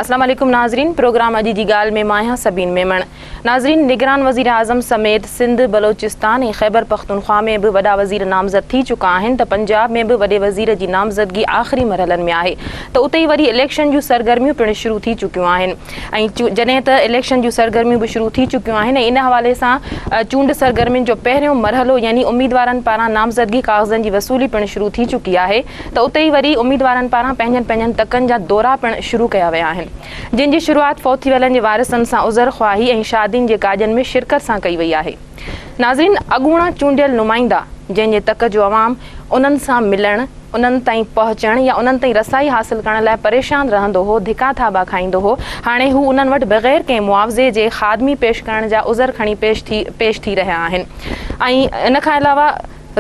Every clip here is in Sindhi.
اسلام عليڪم ناظرين پروگرام اڄ جي ڳالهه ۾ مان آهيان سبين ميمڻ ناظرين نگران وزيراعظم سميت سنڌ بلوچستان ۽ خيبر پختونخوا ۾ به وڏا وزير نامزد ٿي چڪا آهن ته پنجاب ۾ به وڏي وزير جي نامزدگي آخري مرحلن ۾ آهي ته اتي ئي وري اليڪشن جون سرگرميون پڻ شروع ٿي چڪيون آهن ۽ جڏهن ته اليڪشن جون سرگرميون به شروع ٿي چڪيون آهن ۽ ان حوالي سان چونڊ سرگرمين جو پهريون مرحلو يعني اميدوارن پاران نامزدگي ڪاغذن جي وصولي پڻ شروع ٿي چڪي آهي ته اتي ئي وري اميدوارن پاران پنهنجن پنهنجن تڪن جا دورا پڻ شروع ڪيا ويا آهن جن جي شروعات فوت ٿي ويلن جي وارثن سان عذر خواهي ۽ شادين جي ڪاڄن ۾ شرڪت سان ڪئي وئي آهي. ناظرين اڳوڻا چونڊيل نمائندا جنهن جي تڪ جو عوام انهن سان ملڻ، انهن تائين پهچڻ يا انهن تائين رسائي حاصل ڪرڻ لاء پريشان رهندو هو، ڌڪا ٿاٻا کائيندو هو، هاڻي هو انهن وٽ بغير ڪنهن معاوضي جي خادمي پيش ڪرڻ جا عذر کڻي پيش ٿي پيش ٿي رهيا آهن ۽ ان کان علاوه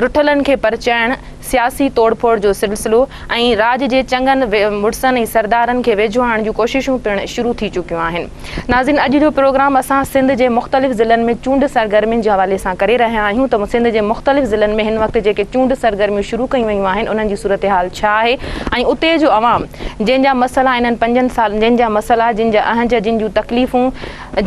رٺلن کي پرچائڻ، سياسي توڙ ڦوڙ جو سلسلو ۽ راڄ جي چڱن مڙسن ۽ سردارن کي ويجهو آڻڻ جون ڪوششون پڻ شروع ٿي چڪيون آهن. ناظرين اڄ جو پروگرام اسان سنڌ جي مختلف ضلعن ۾ چونڊ سرگرمين جي حوالي سان ڪري رهيا آهيون ته سنڌ جي مختلف ضلعن ۾ هن وقت جيڪي چونڊ سرگرميون شروع ڪيون ويون آهن انهن جي صورتحال ڇا آهي ۽ اتي جو عوام جنهن جا مسئلا انهن پنجن سالن جن جا مسئلا جن جا اهنج جن جون تڪليفون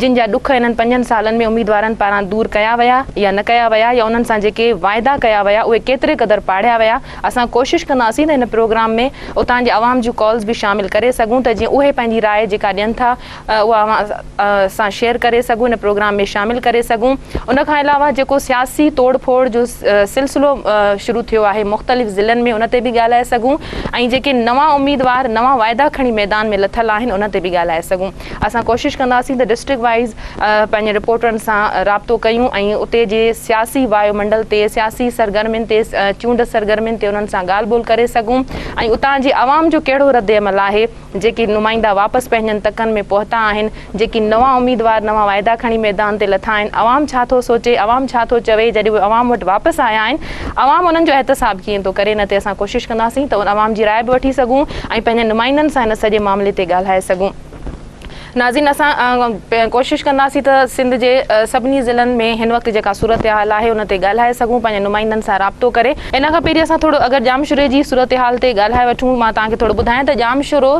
جن جا ڏک انهن پنجن سالن ۾ اميدوارن پاران دور ڪيا ويا يا نه ڪيا ويا يا انهن سان جيڪي واعدا ڪيا ويا اهي ڪيتري قدر پاڙهيا ويا اسان ڪوشش ڪنداسين ته هن پروگرام ۾ اتان جي عوام جون ڪالز به شامل ڪري سگهون ته جيئن اهي پنهنجي راء جيڪا ڏين ٿا اها اوهان سان شيئر ڪري سگهون هن پروگرام ۾ شامل ڪري سگهون ان کان علاوه جيڪو سياسي توڙ ڦوڙ جو سلسلو شروع ٿيو آهي مختلف ضلعن ۾ ان تي به ڳالهائي سگهون ۽ جيڪي نوان اميدوار نوان واعدا کڻي ميدان ۾ لٿل آهن ان تي به ڳالهائي سگهون. اسان ڪوشش ڪنداسين ته ڊسٽرڪٽ وائيز پنهنجي رپورٽرن سان رابطو ڪيون ۽ اتي جي سياسي وايو منڊل تي سياسي سرگرمين تي چونڊ سرگرمين تي انهن سان ڳالهه ٻولهه ڪري سگهون ۽ اتان جي عوام جو ڪهڙو رد عمل آهي جيڪي نمائندا واپس پنهنجن تڪن ۾ پهتا آهن جيڪي نوان اميدوار نوان واعدا کڻي ميدان تي لٿا آهن عوام ڇا ٿو سوچي عوام ڇا ٿو چوي جڏهن اهي عوام وٽ واپس آيا آهن عوام انهن جو احتساب ڪيئن ٿو ڪري ان تي اسان ڪوشش ڪنداسين ته عوام جي راء به وٺي سگهون ۽ پنهنجن نمائندن سان ان سڄي معاملي تي ڳالهائي سگهون. ناظرين اسان ڪوشش ڪنداسين ته سنڌ جي سڀني ضلعن ۾ هن وقت جيڪا صورتحال آهي ان تي ڳالهائي سگهون پنهنجي نمائندن سان رابطو ڪري ان کان پهرين اسان ٿورو اگر ڄامشوري جي صورتحال تي ڳالهائي وٺون مان توهان کي ٿورو ٻڌايان ته ڄامشورو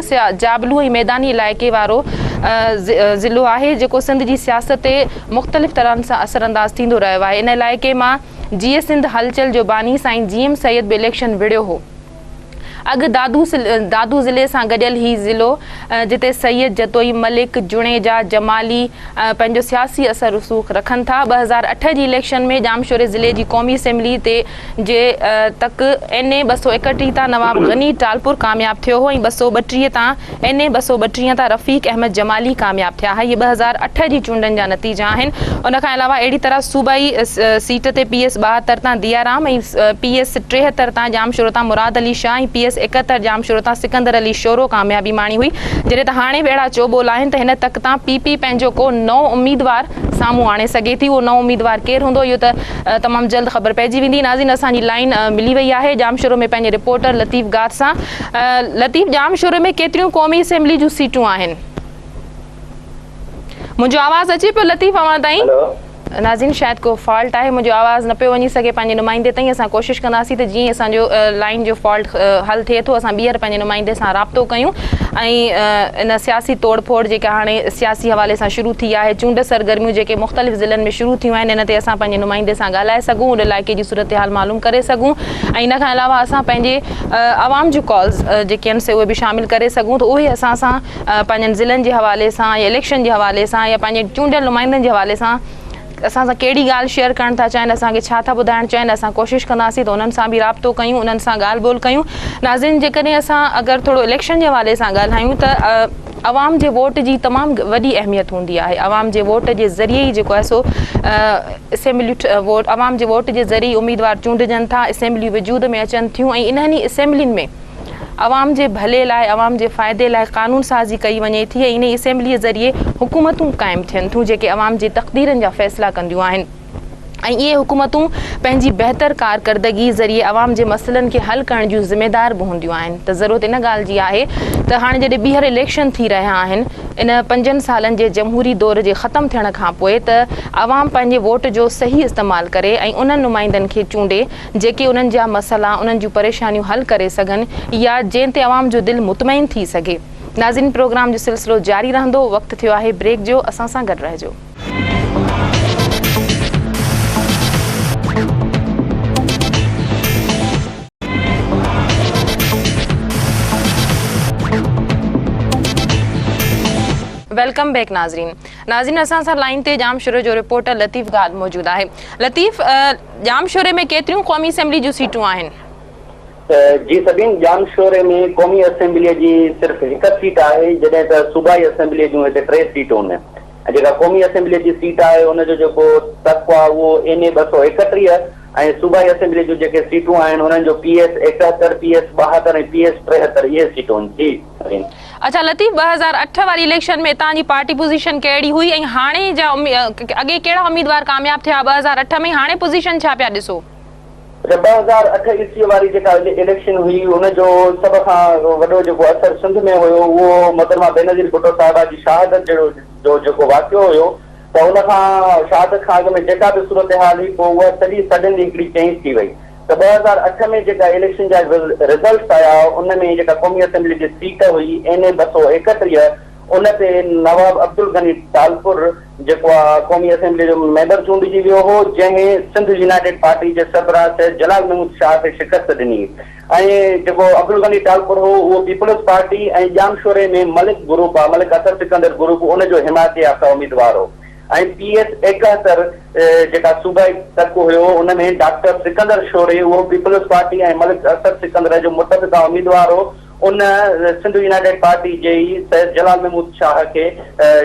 جابلو ۽ ميداني علائقي وارو ضلعو آهي جيڪو سنڌ جي سياست تي مختلف طرحن سان اثر انداز ٿيندو رهيو آهي ان علائقي مان جيئي سنڌ هلچل جو باني سائين جي ايم سيد به اليڪشن وڙهيو هو. اڳ دادو دادو ضلعي سان گڏيل هي ضلعو جتي سيد، جتوئي، ملڪ، جوڻيجا، جمالي پنهنجو سياسي اثر رسوخ رکن ٿا. 2008 جي اليڪشن ۾ ڄامشوري ضلعي جي قومي اسيمبلي تي جي تڪ اين اي 231 تان نواب غني ٽالپر ڪامياب ٿيو هو ۽ 232 تان اين اي 232 تان رفيق احمد جمالي ڪامياب ٿيا. هي 2008 جي چونڊن جا نتيجا آهن. ان کان علاوه اهڙي طرح صوبائي سيٽ تي پي ايس 72 تان ديا رام ۽ پي ايس 73 تان ڄامشورو تان مراد علي شاهه ۽ پي ايس 71 ڄامشورو تان سڪندر علي شورو ڪاميابي ماڻي هئي. جڏهن ته هاڻي به اهڙا چوٻول آهن ته هن تڪ تان پي پي پنهنجو ڪو نئون اميدوار سامهون آڻي سگهي ٿي. اهو نئون اميدوار ڪير هوندو اهو ته تمام جلد خبر پئجي ويندي. ناظرين اسان جي لائين ملي وئي آهي ڄامشورو ۾ پنهنجي رپورٽر لطيف گاد سان. لطيف ڄامشوري ۾ ڪيتريون قومي اسيمبلي جون سيٽون آهن؟ منهنجو آواز اچي پيو لطيف اوهان تائين؟ ناظرين شايد ڪو فالٽ آهي منهنجو آواز نه پيو وڃي سگهي پنهنجي نمائندي تائين اسان ڪوشش ڪنداسين ته جيئن اسان جو لائين جو فالٽ حل ٿئي ٿو اسان ٻيهر پنهنجي نمائندي سان رابطو ڪيون ۽ ان سياسي توڙ ڦوڙ جيڪا هاڻي سياسي حوالي سان شروع ٿي آهي چونڊ سرگرميون جيڪي مختلف ضلعن ۾ شروع ٿيون آهن ان تي اسان پنهنجي نمائندي سان ڳالهائي سگهون ان علائقي جي صورتحال معلوم ڪري سگهون ۽ ان کان علاوه اسان پنهنجي عوام جون ڪالز جيڪي آهن سي اهي به شامل ڪري سگهون ته اهي اسان سان پنهنجن ضلعن جي حوالي سان يا اليڪشن جي حوالي سان يا پنهنجي چونڊيل نمائندن جي حوالي سان اسان سان ڪهڙي ڳالهه شيئر ڪرڻ ٿا چاهين اسان کي ڇا ٿا ٻڌائڻ چاهين اسان ڪوشش ڪنداسين ته انهن سان به رابطو ڪيون انهن سان ڳالهه ٻولهه ڪيون ناظرين جيڪڏهن اسان اگر ٿورو اليڪشن جي حوالي سان ڳالهايون ته عوام جي ووٽ جي تمام وڏي اهميت هوندي آهي عوام جي ووٽ جي ذريعي ئي جيڪو آهي سو اسيمبليون ووٽ عوام جي ووٽ جي ذريعي اميدوار چونڊجن ٿا اسيمبليون وجود ۾ اچن ٿيون ۽ انهن ئي اسيمبلين ۾ عوام جي ڀلي لاء عوام جي فائدي لاء قانون سازي ڪئي وڃي ٿي ۽ انهي اسيمبلي ذريعي حڪومتون قائم ٿين ٿيون جيڪي عوام جي تقديرن جا فيصلا ڪنديون آهن. ۽ اهي حڪومتون پنهنجي بهتر ڪارڪردگي ذريعي عوام جي مسئلن کي حل ڪرڻ جون ذميدار به هونديون آهن ته ضرورت ان ڳالهه جي آهي ته هاڻي جڏهن ٻيهر اليڪشن ٿي رهيا آهن ان پنجن سالن جي جمهوري دور جي ختم ٿيڻ کان پوء ته عوام پنهنجي ووٽ جو صحيح استعمال ڪري ۽ انهن نمائندن کي چونڊي جيڪي انهن جا مسئلا انهن جون پريشانيون حل ڪري سگهن يا جنهن تي عوام جو دل مطمئن ٿي سگهي. ناظرين پروگرام جو سلسلو جاري رهندو، وقت ٿيو آهي بريڪ جو، اسان سان گڏ رهجو. Welcome back ناظرين ناظرين اسان سان لائين تي ڄامشوري جو رپورٽر لطيف گاد موجود آهي لطيف ڄامشوري ۾ ڪيتريون قومي اسيمبلي جون سيٽون آهن؟ جي سبين ڄامشوري ۾ قومي اسيمبلي جي صرف هڪ سيٽ آهي جڏهن ته صوبائي اسيمبلي جون هتي ٽي سيٽون ۽ جيڪا قومي اسيمبلي جي سيٽ آهي ان جو جيڪو تڪ آهي اهو اين اي 231 ۽ صوبائي اسيمبلي جون جيڪي سيٽون آهن انهن جو P S 71، P S 72 ۽ P S 73 اهي سيٽون جي سائين. اڇا لطيف 2008 واري اليڪشن ۾ اتان جي پارٽي پوزيشن ڪهڙي هئي ۽ هاڻي جا اڳي ڪهڙا اميدوار ڪامياب ٿيا 2008 ۾ هاڻي پوزيشن ڇا پيا ڏسو؟ اڇا 2008 عيسوي واري جيڪا اليڪشن هئي ان جو سڀ کان وڏو جيڪو اثر سنڌ ۾ هيو اهو محترمه بينظير ڀٽو صاحبه جي شهادت جهڙو جو جيڪو واقعو هيو ته ان کان شهادت کان اڳ ۾ جيڪا به صورتحال هئي پوء اها سڄي سڊنلي هڪڙي چينج ٿي وئي ته 2008 ۾ جيڪا اليڪشن جا رزلٽس آيا ان ۾ جيڪا قومي اسيمبلي جي سيٽ هئي اين اي 231 ان تي نواب عبدالغني ٽالپر جيڪو آ قومي اسيمبلي جو ميمبر چونڊجي ويو هو جنهن سنڌ يونائيٽيڊ پارٽي جي سربراهه سيد جلال محمود شاهه کي شڪست ڏني ۽ جيڪو عبدالغني ٽالپر هو اهو پيپلز پارٽي ۽ ڄامشوري ۾ ملڪ گروپ آ ملڪ اثر سڪندر گروپ ان جو حمايت يافته اميدوار هو ۽ پي ايس 71 جيڪا صوبائي تڪ هيو ان ۾ ڊاڪٽر سڪندر شوري اهو پيپلز پارٽي ۽ ملڪ اثر سڪندر جو متفقه اميدوار هو ان سنڌ يونائيٽيڊ پارٽي جي ئي سيد جلال محمود شاهه کي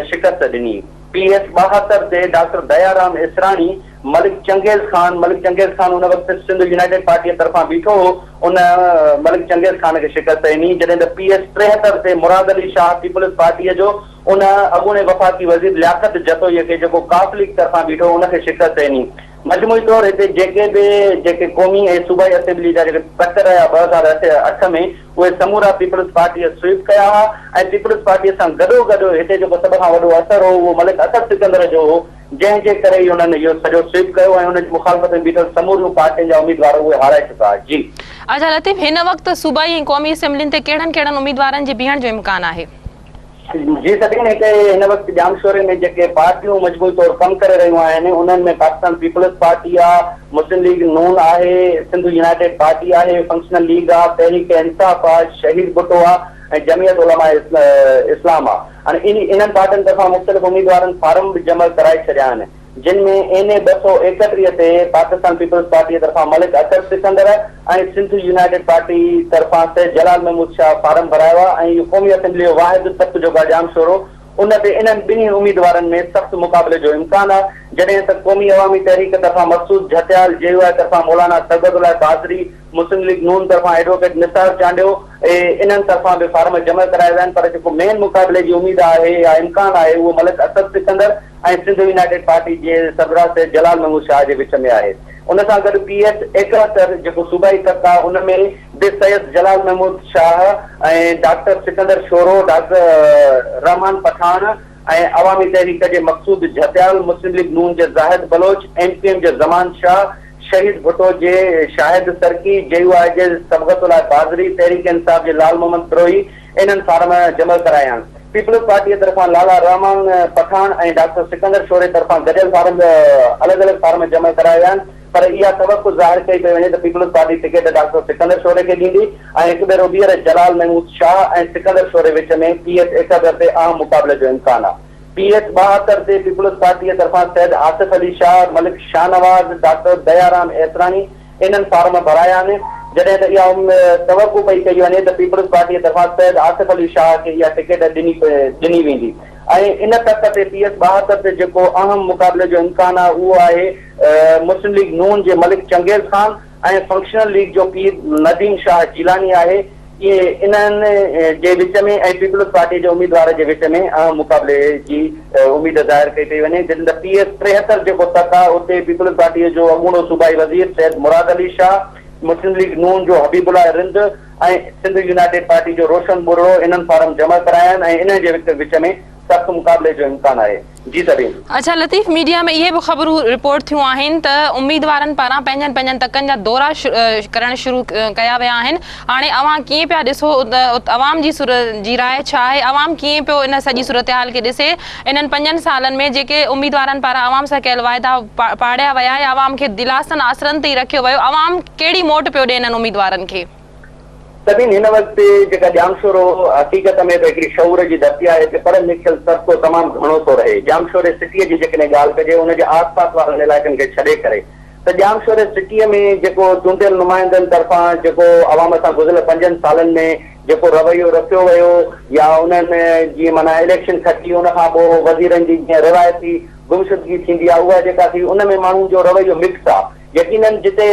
شڪست ڏني. پي ايس 72 تي ڊاڪٽر ديارام اسراڻي، ملڪ چنگيز خان، ملڪ چنگيز خان ان وقت سنڌ يونائيٽيڊ پارٽيء طرفان بيٺو هو، ان ملڪ چنگيز خان کي شڪست ڏني، جڏهن ته پي ايس 73 تي مراد علي شاهه پيپلز پارٽيء جو ان اڳوڻي وفاقي وزير لياقت جتوئيء کي جيڪو قاف ليگ طرفان بيٺو هو ان کي شڪست ڏني. مجموعي طور هتي جيڪي به جيڪي قومي ۽ صوبائي اسيمبلي جا جيڪي تڪ رهيا 2008 ۾ اهي سمورا پيپلز پارٽيء سوئيپ ڪيا ها ۽ پيپلز پارٽيء سان گڏوگڏ هتي جيڪو سڀ کان وڏو اثر هو اهو ملڪ اثر سڪندر جو هو جنهن جي ڪري ئي انهن اهو سڄو سوئيپ ڪيو ۽ ان جي مخالفت ۾ بيٺل سموريون پارٽين جا اميدوار اهي هارائي چڪا جي. اڇا لطيف هن وقت صوبائي ۽ قومي اسيمبلين تي ڪهڙن ڪهڙن اميدوارن جي بيهڻ جو امڪان آهي؟ جي سڀني هتي هن وقت ڄامشوري ۾ جيڪي پارٽيون مجموعي طور ڪم ڪري رهيون آهن انهن ۾ پاڪستان پيپلز پارٽي آ، مسلم ليگ نون آهي، سنڌ يونائيٽيڊ پارٽي آهي، فنڪشنل ليگ آ، تحريڪ انصاف آ، شهيد ڀٽو آ ۽ جمعيت علماء اسلام آ. هاڻي انهن پارٽين طرفان مختلف اميدوارن فارم به جمع ڪرائي ڇڏيا آهن. جن ۾ اين اي 231 تي پاڪستان پيپلز پارٽيء طرفان ملڪ اطهر سڪندر ۽ سنڌ يونائيٽيڊ پارٽي طرفان سيد جلال محمود شاهه فارم ڀرايو آهي ۽ اهو قومي اسيمبليء جو واحد تڪ جوڳا ڄامشورو ان تي انهن ٻنهي اميدوارن ۾ سخت مقابلي جو امڪان آهي جڏهن ته قومي عوامي تحريڪ طرفان مقصود جهتيال، جي يو آء طرفان مولانا صبغت الله بازري، مسلم ليگ نون طرفان ايڊووڪيٽ نثار چانڊيو انهن طرفان به فارم جمع ڪرايا ويا آهن پر جيڪو مين مقابلي جي اميد آهي يا امڪان آهي اهو ملڪ اسد سڪندر ۽ سنڌ يونائيٽيڊ پارٽي جي سربراهه سيد جلال محمود شاهه جي وچ ۾ آهي. ان سان گڏ پي ايس 71 جيڪو صوبائي تڪ آهي ان ۾ به سيد جلال محمود شاهه ۽ ڊاڪٽر سڪندر شورو، ڊاڪٽر رحمان پٺاڻ ۽ عوامي تحريڪ جي مقصود جهتيال، مسلم ليگ نون جي زاهد بلوچ، ايم ڪيو ايم جي زمان شاهه، شهيد ڀٽو جي شاهد سرڪي، جي يو آء جي صبغت الله بازري، تحريڪ انصاف جي لال محمد بروهي انهن فارم جمع ڪرايا آهن. پيپلز پارٽيء طرفان لالا رحمان پٺاڻ ۽ ڊاڪٽر سڪندر شوري طرفان گڏيل فارم الڳ الڳ فارم جمع ڪرايا ويا آهن پر اها توقع ظاهر ڪئي پئي وڃي ته peoples party ticket doctor Sikandar Shori کي ڏيندي ۽ هڪ ڀيرو ٻيهر جلال محمود شاهه ۽ سڪندر شوري وچ ۾ پي ايس 71 تي اهم مقابلي جو امڪان آهي. پي ايس 72 تي پيپلز پارٽيء طرفان سيد آصف علي شاهه، ملڪ شاهنواز، ڊاڪٽر ديارام ايسراڻي انهن فارم ڀرايا آهن، جڏهن ته اها توقع پئي ڪئي وڃي ته پيپلز پارٽيء طرفان سيد آصف علي شاهه کي اها ٽڪيٽ ڏني ويندي ۽ ان تڪ تي پي ايس 72 تي جيڪو اهم مقابلي جو امڪان آهي اهو آهي مسلم ليگ نون جي ملڪ چنگيز خان ۽ فنڪشنل ليگ جو پير نديم شاهه جيلاني آهي. اهي انهن جي وچ ۾ ۽ پيپلز پارٽي جي اميدوار جي وچ ۾ اهم مقابلي جي اميد ظاهر ڪئي پئي وڃي جڏهن ته پي ايس 73 جيڪو تڪ آهي اتي پيپلز پارٽي جو اڳوڻو صوبائي وزير سيد مراد علي شاهه، مسلم ليگ نون جو حبيب الله رند ۽ سنڌ يونائيٽيڊ پارٽي جو روشن ٻرڙو انهن فارم جمع ڪرايا آهن ۽ انهن جي وچ ۾ سخت مقابلي جو امڪان آهي. جي سرين. اڇا لطيف ميڊيا ۾ اهي به خبرون رپورٽ ٿيون آهن ته اميدوارن پاران پنهنجن پنهنجن تڪن جا دورا ڪرڻ شروع ڪيا ويا آهن هاڻي اوهان ڪيئن پيا ڏسو ته عوام جي جي راء ڇا آهي عوام ڪيئن پيو ان سڄي صورتحال کي ڏسي انهن پنجن سالن ۾ جيڪي اميدوارن پاران عوام سان ڪيل واعدا پاڙيا ويا يا عوام کي دلاسن آسرن تي ئي رکيو ويو عوام ڪهڙي موٽ پيو ڏي انهن اميدوارن کي. سبين هن وقت جيڪا ڄامشورو حقيقت ۾ ته هڪڙي شعور جي ڌرتي آهي هتي پڙهيل لکيل طبقو تمام گهڻو ٿو رهي. ڄامشوري سٽيء جي جيڪڏهن ڳالهه ڪجي ان جي آس پاس وارن علائقن کي ڇڏي ڪري ته ڄامشوري سٽيء ۾ جيڪو چونڊيل نمائندن طرفان جيڪو عوام سان گذريل پنجن سالن ۾ جيڪو رويو رکيو ويو يا انهن جيئن معنيٰ اليڪشن کٽي ان کان پوء وزيرن جي جيئن روايتي گمشدگي ٿيندي آهي اها جيڪا ٿي ان ۾ ماڻهن جو رويو مڪس آهي. يقينن جتي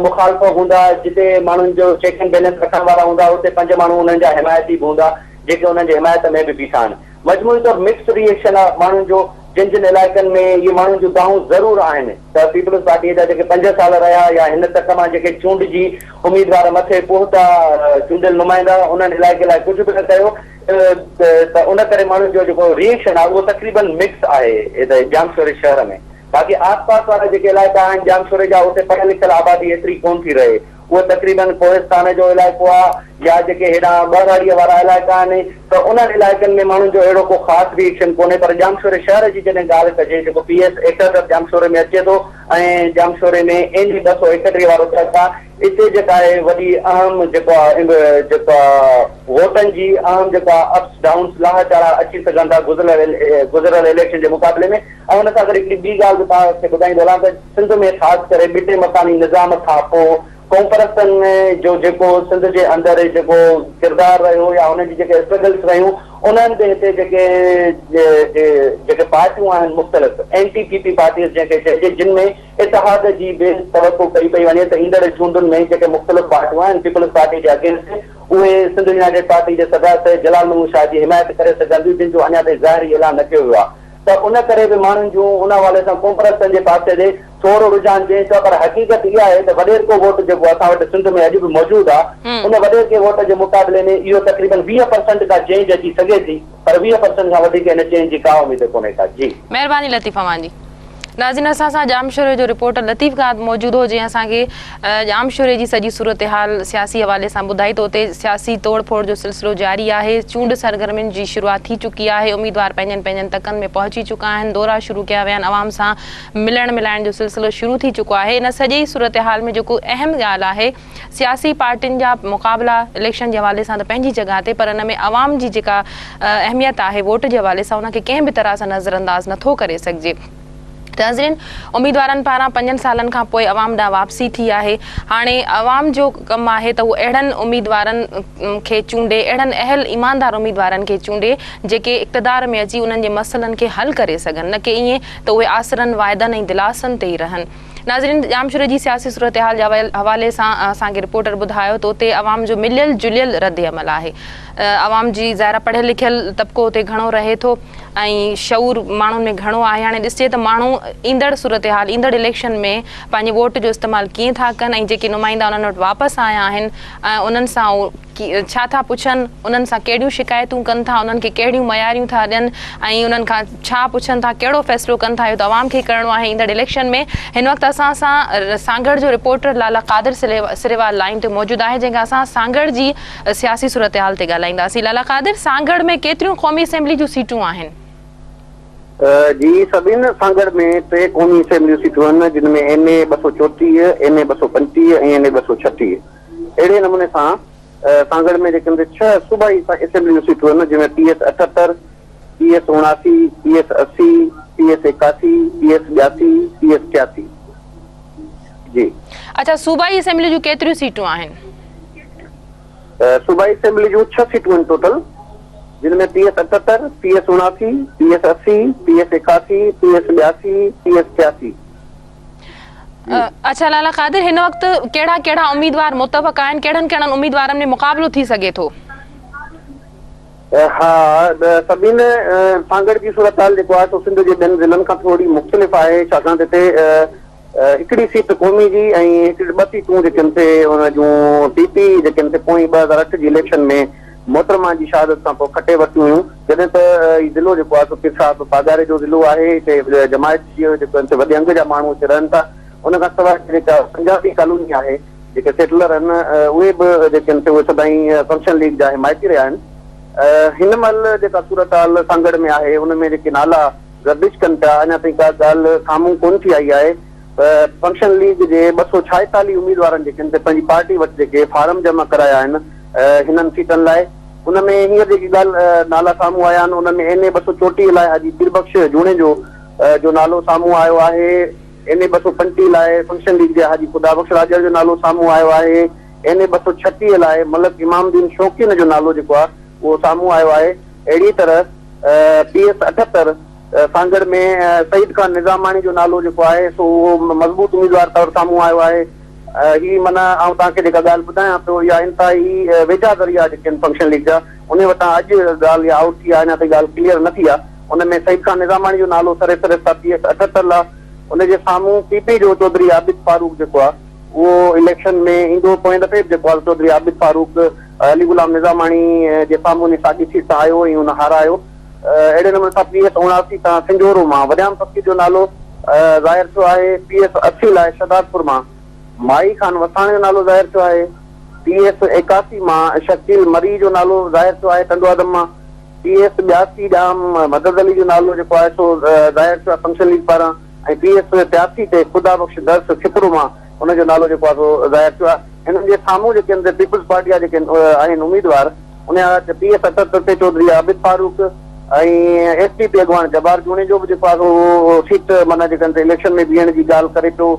مخالف هوندا، جتي ماڻهن جو چيڪ اينڊ بيلنس رکڻ وارا هوندا، اتي پنج ماڻهو انهن جا حمايتي به هوندا، جيڪي انهن جي حمايت ۾ به بيٺا آهن. مجموعي طور مڪس ري ايڪشن آهي ماڻهن جو، جن جن علائقن ۾ اهي ماڻهن جون دانهون ضرور آهن ته پيپلز پارٽيء جا جيڪي پنج سال رهيا يا هن تڪ مان جيڪي چونڊجي اميدوار مٿي پهتا چونڊيل نمائندا انهن علائقي لاء ڪجهه به نه ڪيو ته ان ڪري ماڻهن جو جيڪو ري ايڪشن آهي اهو تقريبن مڪس آهي هتي ڄامشوري شهر ۾. باقي آس پاس وارا جيڪي علائقا آهن ڄامشوري جا اتي پڙهيل لکيل آبادي ايتري ڪونه ٿي رهي اهو تقريبن ڪوهستان جو علائقو آ يا جيڪي هيڏانهن ٻهراڙيء وارا علائقا آهن ته انهن علائقن ۾ ماڻهن جو اهڙو ڪو خاص ري ايڪشن ڪونهي پر ڄامشوري شهر جي جڏهن ڳالهه ڪجي جيڪو پي ايس 71 ڄامشوري ۾ اچي ٿو ۽ ڄامشوري ۾ اين اي 231 وارو تڪ آ اتي جيڪا آهي وڏي اهم جيڪو آ جيڪو آ ووٽن جي اهم جيڪو آ اپس ڊائونس لاها چاڙها اچي سگهن ٿا گذريل گذريل اليڪشن جي مقابلي ۾. ۽ ان سان گڏ هڪڙي ٻي ڳالهه به توهان کي ٻڌائيندو هلان ته سنڌ ۾ خاص ڪري ٻٽي مڪاني نظام کان پوء قومپرستن جو جيڪو سنڌ جي اندر جيڪو ڪردار رهيو يا انهن جي جيڪي اسٽرگلس رهيون انهن به هتي جيڪي جيڪي پارٽيون آهن مختلف اينٽي پي پي پارٽيز جنهن کي چئجي جن ۾ اتحاد جي به توقع ڪئي پئي وڃي ته ايندڙ چونڊن ۾ جيڪي مختلف پارٽيون آهن پيپلز پارٽي جي اگينسٽ اهي سنڌ يونائيٽيڊ پارٽي جي صدر سيد جلال محمود شاهه جي حمايت ڪري سگهن ٿيون جن جو اڃا تائين ظاهري اعلان نه ڪيو ويو آهي. ته ان ڪري به ماڻهن جون ان حوالي سان قومپرستن جي پاسي ڏي ٿورو رجحان چينج ٿيو آهي پر حقيقت اها آهي ته وڏيرڪو ووٽ جيڪو اسان وٽ سنڌ ۾ اڄ به موجود آهي ان وڏيرڪي ووٽ جي مقابلي ۾ اهو تقريبن 20 پرسنٽ ڪا چينج اچي سگهي ٿي پر 20 پرسنٽ کان وڌيڪ ان چينج جي ڪا اميد ڪونهي ڪا جي. مهرباني لطيف اوهان جي. ناظرين اسان سان ڄامشوري جو رپورٽر لطيف گاد موجود هو جنهن اسان کي ڄامشوري جي سڄي صورتحال سياسي حوالي سان ٻڌائي ته اتي سياسي توڙ ڦوڙ جو سلسلو جاري آهي چونڊ سرگرمين جي شروعات ٿي چڪي آهي اميدوار پنهنجن پنهنجن تڪن ۾ پهچي چڪا آهن دورا شروع ڪيا ويا آهن عوام سان ملڻ ملائڻ جو سلسلو شروع ٿي چڪو آهي ان سڄي صورتحال ۾ جيڪو اهم ڳالهه آهي سياسي پارٽين جا مقابلا اليڪشن جي حوالي سان ته پنهنجي جڳهه تي پر ان ۾ عوام جي جيڪا اهميت آهي ووٽ جي حوالي سان ان کي ڪنهن به طرح سان نظرانداز نٿو ڪري سگهجي. ناظرين اميدوارن پاران پنجن سالن کان پوء عوام ڏانهن واپسي ٿي آهي هاڻي عوام جو ڪم آهي ته هو اهڙن اميدوارن کي چونڊي اهڙن اهل ايماندار اميدوارن کي چونڊي جيڪي اقتدار ۾ اچي انهن جي مسئلن کي حل ڪري سگهن نه ڪي ائين ته اهي آسرن واعدن ۽ دلاسن تي ئي رهن. ناظرين ڄامشوري جي سياسي صورتحال جي حوالي سان اسان کي رپورٽر ٻڌايو ته اتي عوام جو مليل جليل ردعمل آهي عوام جي ظاهر پڙهيل لکيل طبقو اتي گهڻو رهي ٿو ۽ شعور ماڻهن ۾ گهڻو آهي هاڻي ڏسجي ته ماڻهو ايندڙ صورتحال ايندڙ اليڪشن ۾ پنهنجي ووٽ جو استعمال ڪيئن ٿا ڪن ۽ جيڪي نمائندا انهن وٽ واپس آيا آهن انهن سان ڇا ٿا پڇن، انهن سان ڪهڙيون شڪايتون ڪن ٿا، انهن کي ڪهڙيون مياريون ٿا ڏين ۽ انهن کان ڇا پڇن ٿا، ڪهڙو فيصلو ڪن ٿا اهو ته عوام کي ئي ڪرڻو آهي ايندڙ اليڪشن ۾. هن وقت اسان سان سانگهڙ جو رپورٽر لالا قادر سريوال لائين تي موجود آهي جنهن کان اسان سانگهڙ جي سياسي صورتحال تي ڳالهائينداسين. لالا قادر سانگهڙ ۾ ڪيتريون قومي اسيمبلي جون سيٽون آهن؟ جي سبين سانگهڙ ۾ ٽي قومي اسيمبلي جون سيٽون آهن جن ۾ اين اي 234، اين اي 235 ۽ اين اي 236. اهڙي نموني سان سانگهڙ ۾ جيڪي ڇهه صوبائي اسيمبلي جون سيٽون آهن جن ۾ P S 78، P S 79، P S 80، P S 81، P S 82، P S 83 جي. اڇا صوبائي اسيمبلي جون ڪيتريون سيٽون آهن؟ صوبائي اسيمبلي جون ڇهه سيٽون آهن ٽوٽل جن ۾ P S 78، P S 79، P S 80، P S 81، P S 82، P S 83. اڇا لالا قادر هن وقت ڪهڙا ڪهڙا اميدوار متفق آهن ڪهڙن ڪهڙن اميدوارن ۾ مقابلو ٿي سگهي ٿو؟ ها سبين سانگهڙ جي صورتحال جيڪو آهي سو سنڌ جي ٻين ضلعن کان ٿوري مختلف آهي ڇاڪاڻ ته هتي هڪڙي سيٽ قومي جي ۽ هڪڙي ٻه سيٽون جيڪي آهن سي ان جون پي پي جيڪي آهن سي پوئين 2008 جي اليڪشن ۾ محترمه جي شهادت کان پوء کٽي ورتيون هيون. جڏهن ته هي ضلعو جيڪو آهي سو پير صاحب پاڳاري جو ضلعو آهي. هتي جماعت جي جيڪو آهن سي وڏي انگ جا ماڻهو هتي رهن ٿا. ان کان سواء جيڪا پنجابي ڪالوني آهي جيڪي سيٽلر آهن اهي به جيڪي آهن سي اهي سدائين فنڪشنل ليگ جا حمايتي رهيا آهن. هن مهل جيڪا صورتحال سانگهڙ ۾ آهي ان ۾ جيڪي نالا گردش ڪن پيا اڃا تائين ڪا ڳالهه سامهون ڪونه ٿي آئي آهي. فنڪشنل ليگ جي 246 اميدوارن جيڪي آهن سي پنهنجي پارٽي وٽ جيڪي فارم جمع ڪرايا آهن هنن سيٽن لاء ان ۾ هينئر جيڪي ڳالهه نالا سامهون آيا آهن ان ۾ اين اي 234 لاء حاجي پير بخش جوڻيجو جو نالو سامهون آيو آهي، اين اي 235 لاء فنڪشنل ليگ جي حاجي خدا بخش راڄڙ جو نالو سامهون آيو آهي، اين اي 236 لاء ملڪ امام الدين شوقين جو نالو جيڪو آهي اهو سامهون آيو آهي، اهڙي طرح پي ايس 78 سانگهڙ ۾ سعيد خان نظاماڻي جو نالو جيڪو آهي سو اهو مضبوط اميدوار طور سامهون آيو آهي. هي معنيٰ آئون توهان کي جيڪا ڳالهه ٻڌايان پيو اها انتهائي ويجها ذريعا جيڪي آهن فنڪشن ليگ جا انهي وٽان اڄ ڳالهه اها آئوٽ ٿي آهي اڃا تائين ڳالهه ڪليئر نه ٿي آهي. ان ۾ سعيد خان نظاماڻي جو نالو سري فهرست آهي پي ايس 78 لا ان جي سامهون پي پي جو چوڌري عابد فاروق جيڪو آهي اهو اليڪشن ۾ ايندو. پوئين دفعي به جيڪو آهي چوڌري عابد فاروق علي غلام نظاماڻي جي سامهون انهي ساڳي سيٽ تان آيو ۽ ان هارايو. اهڙي نموني سان پي ايس 79 تان سنجهورو مان وريام فقير جو نالو ظاهر ٿيو آهي. پي ايس 80 لاء شهدادپور مان مائي خان وساڻ جو نالو ظاهر ٿيو آهي. پي ايس 81 مان شڪيل مري جو نالو ظاهر ٿيو آهي ٽنڊوآدم مان. پي ايس 82 ڄام مدد علي جو نالو جيڪو آهي سو ظاهر ٿيو آهي فنڪشن ليگ پاران ۽ پي ايس 83 تي خدا بخش درس کپرو مان ان جو نالو جيڪو آهي سو ظاهر ٿيو آهي. هنن جي سامهون جيڪي آهن پيپلز پارٽي جا جيڪي آهن اميدوار ان جا پي ايس 78 تي Chaudhry Abid Farooq ۽ S T P اڳواڻ جبار جوڻيجو به جيڪو آهي سو سيٽ معنيٰ جيڪا آهن اليڪشن ۾ بيهڻ جي ڳالهه ڪري پيو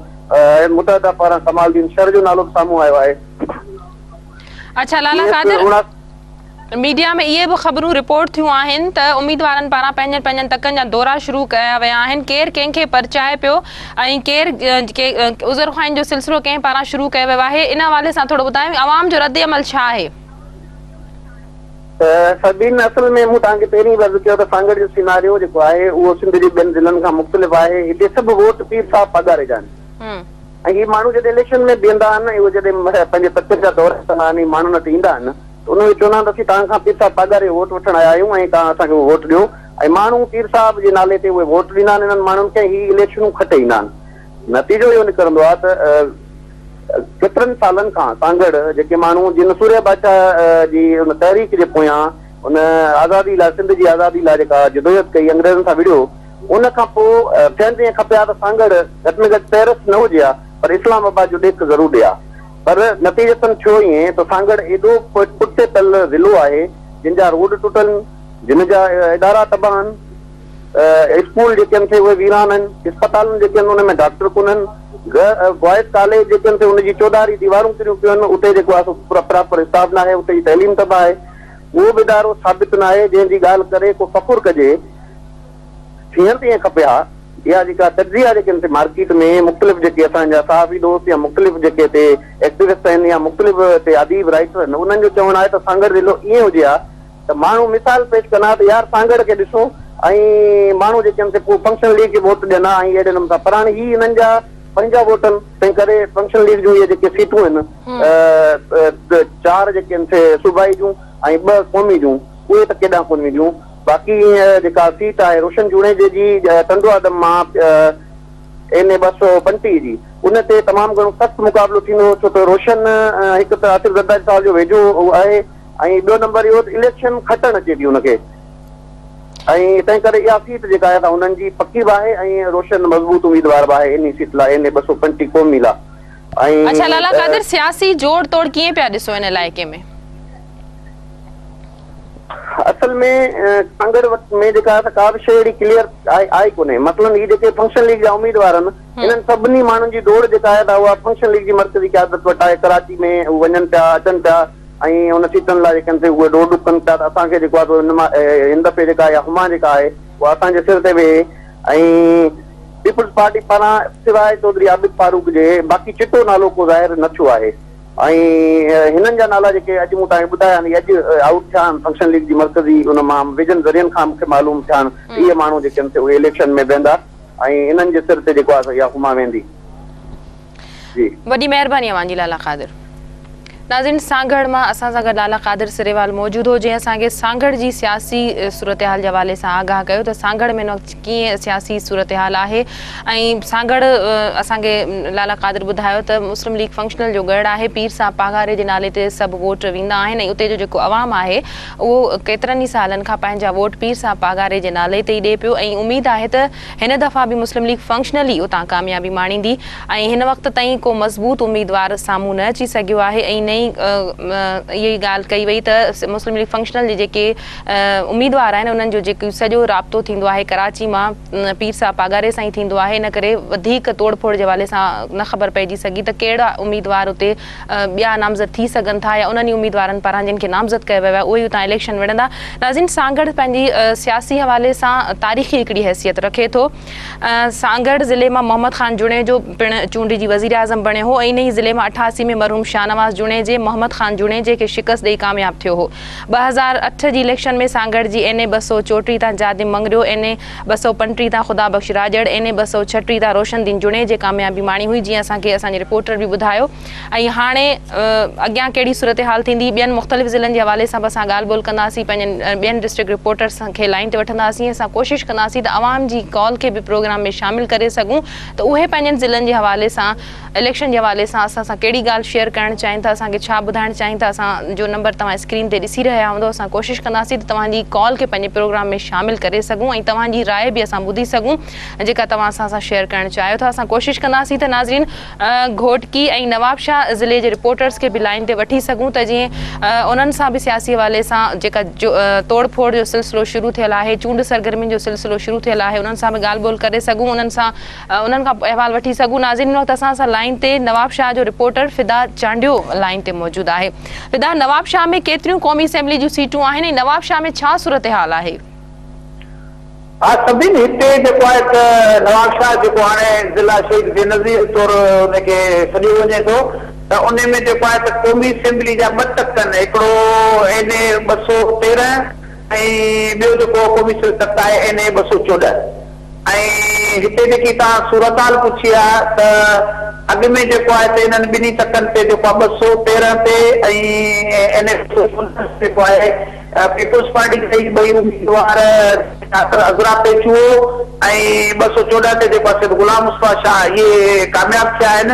۽ متحده پاران ڪمال الدين شر جو نالو به سامهون آيو آهي. اڇا لالا قادر ميڊيا ۾ اهي به خبرون رپورٽ ٿيون آهن ته اميدوارن پاران پنهنجن پنهنجن تڪن جا دورا شروع ڪيا ويا آهن ڪير ڪنهن کي پرچائي پيو ۽ ڪير عذر خواهين جو سلسلو ڪنهن پاران شروع ڪيو ويو آهي ان حوالي سان ٿورو ٻڌايو عوام جو رد عمل ڇا آهي؟ سبين اصل ۾ مون توهان کي پهرين به عرض ڪيو ته سانگهڙ جو سيناريو جيڪو آهي اهو سنڌ جي ٻين ضلعن کان مختلف آهي هتي سڀ ووٽ پير صاحب پاڳاري جا آهن ۽ هي ماڻهو جڏهن اليڪشن ۾ بيهندا آهن ۽ اهي جڏهن پنهنجي تڪن جا دورا ڪندا آهن ۽ ماڻهن وٽ ايندا آهن ته انهن کي چوندا آهن ته اسين توهان کان پير صاحب پاڳاري جو ووٽ وٺڻ آيا آهيون ۽ توهان اسان کي اهو ووٽ ڏيو ۽ ماڻهو پير صاحب جي نالي تي اهي ووٽ ڏيندا آهن انهن ماڻهن کي ۽ هي اليڪشنون کٽي ايندا آهن. نتيجو اهو نڪرندو آهي ته ڪيترن سالن کان سانگهڙ جيڪي ماڻهو جن سورهيه بادشاهه جي ان تحريڪ جي پويان ان آزادي لاء سنڌ جي آزادي لاء جيڪا جدوجهد ڪئي انگريزن سان وڙهيو ان کان پوء ٿيڻ ته ائين کپي ها ته سانگهڙ گهٽ ۾ گهٽ پئرس نه هجي ها پر اسلام آباد جو ڏيک ضرور ڏي ها پر نتيجتن ٿيو ائين ته سانگهڙ ايڏو پٺتي پيل ضلعو آهي جن جا روڊ ٽٽل جن جا ادارا تباهه آهن اسڪول جيڪي آهن سي اهي ويران آهن اسپتالن جيڪي آهن ان ۾ ڊاڪٽر ڪونهن بوائز ڪاليج جيڪي آهن سي ان جي چوڌاري ديوارون ڪريون پيون آهن اتي جيڪو آهي سو پراپر اسٽاف ناهي اتي جي تعليم تباهه آهي اهو به ادارو ثابت ناهي جنهن جي ڳالهه ڪري ڪو فخر ڪجي. ٿيڻ ته ائين کپي ها. اها جيڪا تجزيا جيڪي آهن سي مارڪيٽ ۾ مختلف جيڪي اسان جا صحافي دوست يا مختلف جيڪي هتي ايڪٽيوسٽ آهن يا مختلف هتي اديب رائيٽر آهن انهن جو چوڻ آهي ته سانگهڙ ضلعو ائين هجي ها ته ماڻهو مثال پيش ڪن ها ته يار سانگهڙ کي ڏسو ۽ ماڻهو جيڪي آهن سي پوء فنڪشنل ليگ کي ووٽ ڏين ها ۽ اهڙي نموني سان پر هاڻي هي انهن جا پنهنجا ووٽ آهن تنهن ڪري فنڪشنل ليگ جون اهي جيڪي سيٽون آهن چار جيڪي آهن سي صوبائي جون ۽ ٻه قومي جون اهي ته ڪيڏانهن ڪونه وينديون. باقي جيڪا سيٽ آهي روشن جوڻيجي جي ٽنڊو آدم مان اين اي 235 جي ان تي تمام گهڻو سخت مقابلو ٿيندو ڇو ته روشن هڪ ته آصف زرداري صاحب جو ويجهو آهي ۽ ٻيو نمبر اهو ته اليڪشن کٽڻ اچي ٿي ان کي ۽ تنهن ڪري اها سيٽ جيڪا آهي سا انهن جي پڪي به آهي ۽ روشن مضبوط اميدوار به آهي انهي سيٽ لاء اين اي 235 قومي لاء ۽ اڇا لالا قادر سياسي جوڙ توڙ ڪيئن پيا ڏسو ان علائقي ۾؟ اصل ۾ سانگهڙ وقت ۾ جيڪا آهي سا ڪا به شيء اهڙي ڪليئر آهي ئي ڪونهي. مثلاً هي جيڪي فنڪشنل ليگ جا اميدوار آهن انهن سڀني ماڻهن جي ڊوڙ جيڪا آهي سا اها فنڪشنل ليگ جي مرڪزي قيادت وٽ آهي. ڪراچي ۾ هو وڃن پيا اچن پيا ۽ ان سيٽن لاء جيڪي آهن سي اهي ڊوڙ ڊڪ ڪن پيا ته اسان کي جيڪو آهي سو هن مان هن دفعي جيڪا اها هما جيڪا آهي اها اسان جي سر تي ويهي ۽ پيپلز پارٽي پاران سواء چوڌري عابد فاروق جي باقي چٽو نالو ڪو ظاهر نه ٿيو آهي. ۽ هنن جا نالا جيڪي اڄ مون توهان کي ٻڌايا آهن، اهي اڄ آئوٽ ٿيا آهن، فنڪشنل ليگ جي مرڪزي ان مان ويجهن ذريعن کان مون کي معلوم ٿيا آهن ته اهي ماڻهو جيڪي آهن سي اهي اليڪشن ۾ بيهندا ۽ انهن جي سر تي جيڪو آهي سو اها هما ويندي. جي. وڏي مهرباني اوهان جي لالا قادر. ناظرين سانگهڙ مان اسان سان گڏ لالا قادر سريوال موجود هو جنهن اسان کي سانگهڙ جي سياسي صورتحال جي حوالي سان آگاهه ڪيو ته سانگهڙ ۾ هن وقت ڪيئن سياسي صورتحال آهي ۽ سانگهڙ اسان کي لالا قادر ٻڌايو ته مسلم ليگ فنڪشنل جو ڳڙهه آهي پير صاحب پاڳاري جي نالي تي سڀ ووٽ ويندا آهن ۽ اتي جو جيڪو عوام آهي اهو ڪيترن ئي سالن کان پنهنجا ووٽ پير صاحب پاڳاري جي نالي تي ئي ڏئي پيو ۽ اميد آهي ته هن دفعا به مسلم ليگ فنڪشنل ئي اتان ڪاميابي ماڻيندي ۽ هن وقت تائين ڪو مضبوط اميدوار سامهون نه اچي سگهيو آهي ۽ نه ئي اها ئي ڳالهه ڪئي وئي ته مسلم ليگ فنڪشنل جي جيڪي اميدوار آهن انهن جو جيڪو سڄو رابطو ٿيندو آهي ڪراچي مان پير صاحب پاڳاري سان ئي ٿيندو آهي ان ڪري وڌيڪ توڙ ڦوڙ جي حوالي سان نه خبر پئجي سگهي ته ڪهڙا اميدوار اتي ٻيا نامزد ٿي سگهن ٿا يا انهن ئي اميدوارن پاران جن کي نامزد ڪيو ويو آهي اهي ئي اتان اليڪشن وڙهندا. ناظرين سانگهڙ پنهنجي سياسي حوالي سان تاريخي هڪڙي حيثيت رکي ٿو. سانگهڙ ضلعي مان محمد خان جوڻيجو پڻ چونڊجي وزيراعظم بڻيو هو ۽ انهي ضلعي مان 88 ۾ مرحوم شاهنواز جوڻيجي محمد خان جوڻيجي کي شڪست ڏئي ڪامياب ٿيو هو. 2008 جي اليڪشن ۾ سانگهڙ جي اين اي 234 تان جادم مڱريو، اين اي 235 تان خدا بخش راڄڙ، اين اي 236 تان روشن دين جوڻيجي ڪاميابي ماڻي هئي جيئن اسان کي اسان جي رپورٽر به ٻڌايو. ۽ هاڻي اڳيان ڪهڙي صورتحال ٿيندي ٻين مختلف ضلعن جي حوالي سان به اسان ڳالهه ٻولهه ڪنداسين پنهنجن ٻين ڊسٽرڪٽ رپورٽرس کي لائين تي وٺنداسين اسان ڪوشش ڪنداسين ته عوام جي ڪال کي به پروگرام ۾ شامل ڪري سگهون ته اهي پنهنجن ضلعن جي حوالي سان اليڪشن جي حوالي سان اسان سان ڪهڙي ڳالهه شيئر ڪرڻ چاهين ٿا اسان کي ڇا ٻڌائڻ چاهين ٿا اسان جو نمبر توهان اسڪرين تي ڏسي رهيا هوندو اسان ڪوشش ڪنداسين ته توهان جي ڪال کي پنهنجي پروگرام ۾ شامل ڪري سگهون ۽ توهان جي راء به اسان ٻڌي سگهون جيڪا توهان اسان سان شيئر ڪرڻ چاهيو ٿا اسان ڪوشش ڪنداسين ته ناظرين گهوٽڪي ۽ نوابشاهه ضلعي جي رپورٽرز کي به لائين تي وٺي سگهون ته جيئن انهن سان به سياسي حوالي سان جيڪا توڙ ڦوڙ جو سلسلو شروع ٿيل آهي چونڊ سرگرمين جو سلسلو شروع ٿيل آهي انهن سان به ڳالهه ٻولهه ڪري سگهون انهن سان انهن کان احوال وٺي سگهون ناظرين هن وقت اسان سان لائين تي نوابشاهه جو رپورٽر فدا چانڊيو لائين تي موجود آهي فدا نوابشاهه ۾ ڪيتريون قومي اسيمبلي جون سيٽون آهن ۽ نوابشاهه ۾ ڇا صورتحال آهي؟ ها سڀني هتي جيڪو آهي ته نوابشاهه جيڪو هاڻي ضلع شهيد بينظير طور ان کي سڏيو وڃي ٿو ته ان ۾ جيڪو آهي ته قومي اسيمبلي جا ٻه تڪ آهن هڪڙو اين اي 213 ۽ ٻيو جيڪو قومي اسيمبلي تڪ آهي اين اي 214 ۽ هتي جيڪي توهان صورتحال پڇي آهي ته اڳ ۾ جيڪو آهي ته انهن ٻنهي تڪن تي جيڪو آهي 213 تي ۽ اين اي 214 جيڪو آهي پيپلز پارٽي جا هي ٻئي اميدوار ڊاڪٽر عذرا پيچوهو ۽ 214 تي جيڪو آهي سيد غلام مصطفيٰ شاهه اهي ڪامياب ٿيا آهن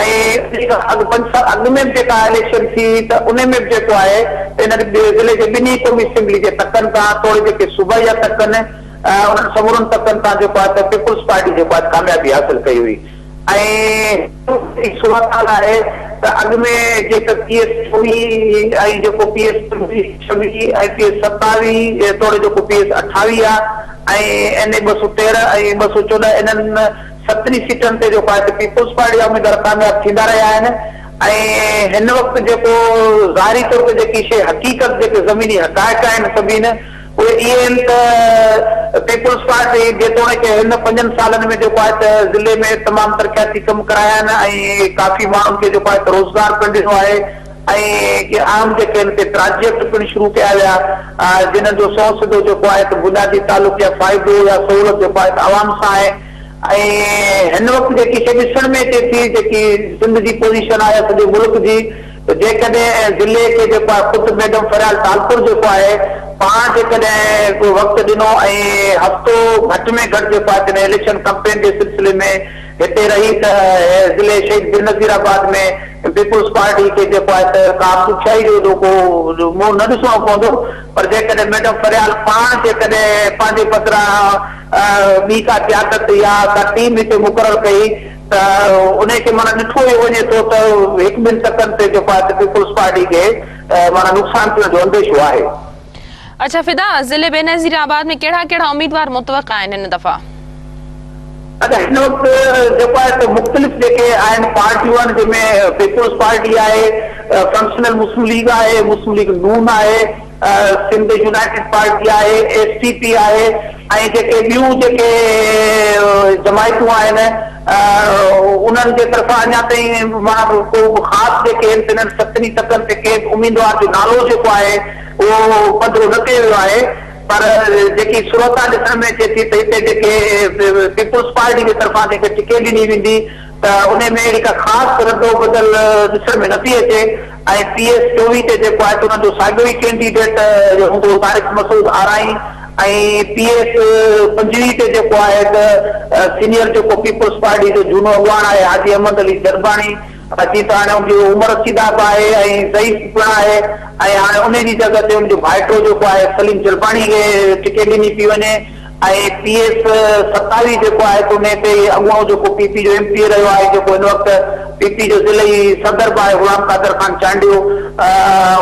۽ ان کان اڳ پنج سال اڳ ۾ به جيڪا اليڪشن ٿي هئي ته ان ۾ به جيڪو آهي ته انهن ضلعي جي ٻنهي قومي اسيمبلي جي تڪن تان توڙي جيڪي صوبائي جا تڪ آهن انهن سمورن تڪن تان جيڪو آهي ته پيپلز پارٽي جيڪو آهي ڪاميابي حاصل ڪئي هئي. ۽ هي صورتحال آهي ته اڳ ۾ جيڪا پي ايس 24 ۽ جيڪو پي ايس 26 ۽ پي ايس 27 توڙي جيڪو پي ايس 28 آهي ۽ اين اي 213 ۽ 214 انهن ستن ئي سيٽن تي جيڪو آهي ته پيپلز پارٽي جا اميدوار ڪامياب ٿيندا رهيا آهن ۽ هن وقت جيڪو ظاهري طور تي جيڪي شيء حقيقت جيڪي زميني حقائق آهن سڀين اهي اهي آهن ته پيپلز پارٽي جيتوڻيڪ هن پنجن سالن ۾ جيڪو آهي ته ضلعي ۾ تمام ترقياتي ڪم ڪرايا آهن ۽ ڪافي ماڻهن کي جيڪو آهي ته روزگار پڻ ڏنو آهي ۽ ڪي اهم جيڪي آهن سي پراجيڪٽ پڻ شروع ڪيا ويا جنھن جو سنئون سڌو جيڪو آهي ته بنيادي تعلق يا فائدو يا سهولت جيڪو آهي ته عوام سان آهي ۽ هن وقت جيڪي شيء ڏسڻ ۾ اچي ٿي جيڪي سنڌ جي پوزيشن آهي يا سڄي ملڪ جي ته جيڪڏهن ضلعي کي جيڪو آهي خود ميڊم فريال ٽالپر جيڪو آهي پاڻ جيڪڏهن ڪو وقت ڏنو ۽ هفتو گهٽ ۾ گهٽ جيڪو آهي تنهن اليڪشن ڪمپين جي سلسلي ۾ هتي رهي ته ضلعي شهيد بينظير آباد ۾ پيپلز پارٽي کي جيڪو آهي ته ڪا ڏکيائي جو ايڏو ڪو منهن نه ڏسڻو پوندو پر جيڪڏهن ميڊم فريال پاڻ جيڪڏهن پنهنجي بدران ٻي ڪا قيادت يا ڪا ٽيم هتي مقرر ڪئي ته انهي کي معنيٰ ڏٺو اهو وڃي ٿو ته هڪ ٻن تڪن تي جيڪو آهي ته پيپلز پارٽي کي معنيٰ نقصان ٿيڻ جو انديشو آهي. اڇا فدا، ضلعي بينظير آباد ۾ ڪهڙا ڪهڙا اميدوار متوقع آهن هن دفعا؟ اڇا هن وقت جيڪو آهي ته مختلف جيڪي آهن پارٽيون آهن جنهن ۾ پيپلز پارٽي آهي، فنڪشنل مسلم ليگ آهي، مسلم ليگ نون آهي، سنڌ يونائيٽيڊ پارٽي آهي، ايس ٽي پي آهي ۽ جيڪي ٻيون جيڪي جماعتون آهن انهن جي طرفان اڃا تائين معنيٰ ڪو به خاص جيڪي آهن تنهن ستن ئي تڪن تي ڪنهن به اميدوار جو نالو جيڪو آهي اهو پڌرو نه ڪيو ويو آهي پر جيڪي صورتحال ڏسڻ ۾ اچي ٿي ته هتي جيڪي پيپلز پارٽي جي طرفان جيڪي ٽڪيٽ ڏني ويندي ته انهي ۾ اهڙي ڪا خاص ردو بدل ڏسڻ ۾ نٿي اچي. ۽ پي ايس 24 تي جيڪو آهي ته انهن جو ساڳيو ئي ڪينڊيڊيٽ هوندو طارق مسعود آرائين ۽ پي ايس 25 تي جيڪو آهي ته سينيئر جيڪو پيپلز پارٽي جو جهونو اڳواڻ آهي حاجي احمد علي جرباڻي اچي ته هاڻي ان جي عمر رسيده به آهي ۽ ضعيف پڻ آهي ۽ هاڻي انهي جي جڳهه تي ان جو ڀائٽو جيڪو آهي سليم جرباڻي کي ٽڪيٽ ڏني پئي وڃي ۽ پي ايس 27 جيڪو آهي ته انهي تي اڳوڻو جيڪو پي پي جو ايم پي اي رهيو آهي جيڪو هن وقت پي پي جو ضلعي صدر به آهي غلام قادر خان چانڊيو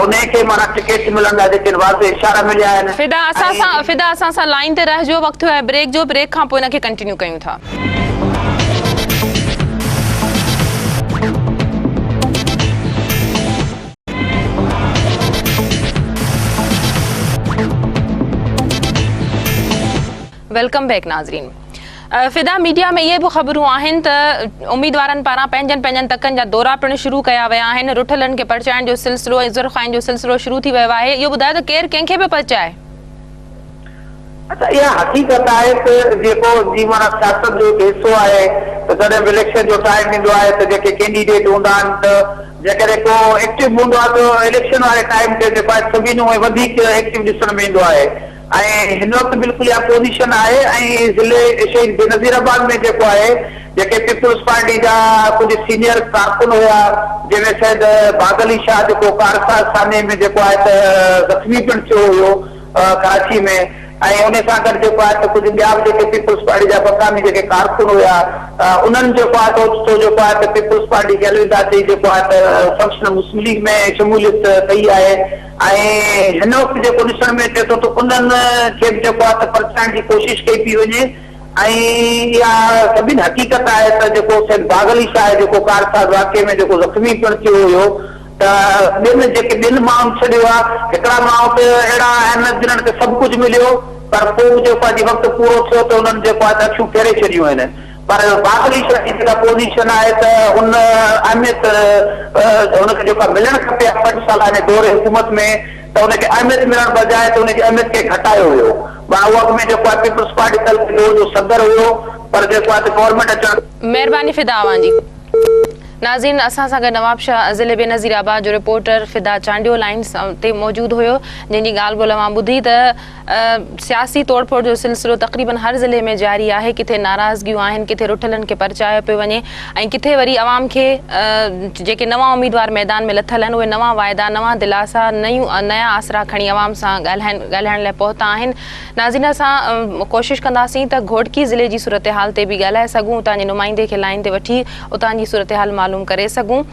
انهي کي معنيٰ ٽڪيٽ ملڻ جا جيڪي واضح اشارا مليا آهن فدا اسان ۽ سان فدا اسان سان لائين تي رهجو وقت ٿيو آهي بريڪ جو بريڪ کان پوء ان کي ڪنٽينيو ڪيون ٿا. Welcome back ناظرين فدا ميڊيا ۾ اهي به خبرون آهن ته اميدوارن پاران پنهنجن پنهنجن تڪن جا دورا پڻ شروع ڪيا ويا آهن رٺلن کي پرچائڻ جو سلسلو ۽ زرخائن جو سلسلو شروع ٿي ويو آهي اهو ٻڌايو ته ڪير ڪنهن کي به پرچائي. اڇا اها حقيقت آهي ته جيڪو جي معنيٰ سياست جو هڪ حصو آهي ته جڏهن به اليڪشن جو ٽائيم ايندو آهي ته جيڪي ڪينڊيڊيٽ هوندا آهن ته جيڪڏهن ڪو ايڪٽو به هوندو آهي ته اليڪشن واري ٽائيم تي جيڪو آهي سڀني ۾ وڌيڪ ايڪٽو ڏسڻ ۾ ايندو آهي ۽ هن وقت بلڪل اها پوزيشن آهي ۽ ضلعي شهيد بينظير آباد ۾ جيڪو آهي جيڪي پيپلز پارٽي جا ڪجهه سينيئر ڪارڪن هيا جنهن ۾ سيد باغ علي شاهه جيڪو ڪارساز سانحي ۾ جيڪو آهي ته زخمي پڻ ٿيو هيو ڪراچي ۾ ۽ انهي سان گڏ جيڪو آهي ته ڪجهه ٻيا به جيڪي پيپلز پارٽي جا مقامي جيڪي ڪارڪن هيا انهن جيڪو آهي ته اوچتو جيڪو آهي ته پيپلز پارٽي کي الوداع چئي جيڪو آهي ته فنڪشنل مسلم ليگ ۾ شموليت ڪئي آهي ۽ هن وقت جيڪو ڏسڻ ۾ اچي ٿو ته انهن کي به جيڪو آهي ته پرچائڻ جي ڪوشش ڪئي پئي وڃي ۽ اها سڀني حقيقت آهي ته جيڪو سيد باغ علي شاهه جيڪو ڪارساز واقعي ۾ جيڪو زخمي پڻ ٿيو هيو ته ٻين جيڪي ٻين ماڻهن ڇڏيو آ، هڪڙا ماڻهو ته اهڙا آهن جنھن کي سڀ ڪجهه مليو پر پوء به جيڪو آ جي وقت پورو ٿيو ته انهن جيڪو آ ته اکيون ڦيري ڇڏيون آهن پر باغ علي شاھ جي جيڪا پوزيشن آهي ته ان اهميت هن کي جيڪا ملڻ کپي ها 5 سال هن دور حڪومت ۾ ته ان کي اهميت ملڻ بجاء ته ان جي اهميت کي گهٽايو ويو معنيٰ اهو اڳ ۾ جيڪو آهي پيپلز پارٽي تعلقي دور جو صدر هيو پر جيڪو آهي ته گورنمينٽ اچڻ مهرباني فدا اوهان جي. ناظرين اسان سان گڏ نوابشاهه ضلعي بينظير آباد جو رپورٽر فدا چانڊيو لائين تي موجود هيو جنهن جي ڳالهه ٻولهه اوهان ٻڌي ته سياسي توڙ ڦوڙ جو سلسلو تقريبن هر ضلعي ۾ جاري آهي ڪٿي ناراضگيون آهن ڪٿي رٺلن کي پرچايو پيو وڃي ۽ ڪٿي وري عوام کي جيڪي نوان اميدوار ميدان ۾ لٿل آهن اهي نوان واعدا نوان دلاسا نيون نيا آسرا کڻي عوام سان ڳالهائن ڳالهائڻ لاء پهتا آهن ناظرين اسان ڪوشش ڪنداسين ته گهوٽڪي ضلعي جي صورتحال تي به ڳالهائي سگهون اتان جي نمائندي کي لائين تي وٺي اتان جي صورتحال معلوم ڪري سگهون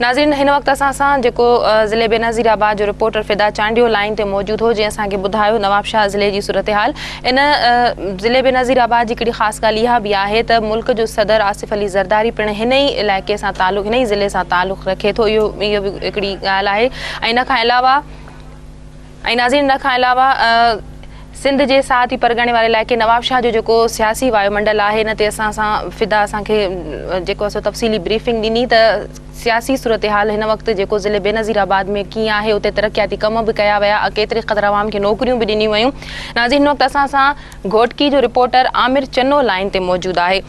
ناظرين هن وقت اسان سان جيڪو ضلعي بينظير آباد جو رپورٽر فدا چانڊيو لائين تي موجود هو جنهن اسان کي ٻڌايو نوابشاهه ضلعي جي صورتحال ان ضلعي بينظير آباد جي هڪڙي خاص ڳالهه اها به آهي ته ملڪ جو صدر آصف علي زرداري پڻ هن ئي علائقي سان تعلق هن ئي ضلعي سان تعلق رکي ٿو اهو اهو به هڪڙي ڳالهه آهي ۽ ان کان علاوه ۽ ناظرين ان کان علاوه سنڌ جي ساهتي پرڳڻي واري علائقي نوابشاهه جو جيڪو سياسي وايو منڊل آهي ان تي اسان سان فدا اسان کي جيڪو سو تفصيلي بريفنگ ڏني ته سياسي صورتحال هن وقت جيڪو ضلعي بينظير آباد ۾ ڪيئن آهي اتي ترقياتي ڪم به ڪيا ويا ڪيتري قدر عوام کي نوڪريون به ڏنيون ويون ناظرين هن وقت اسان سان گهوٽڪي جو رپورٽر عامر چنو لائين تي موجود آهي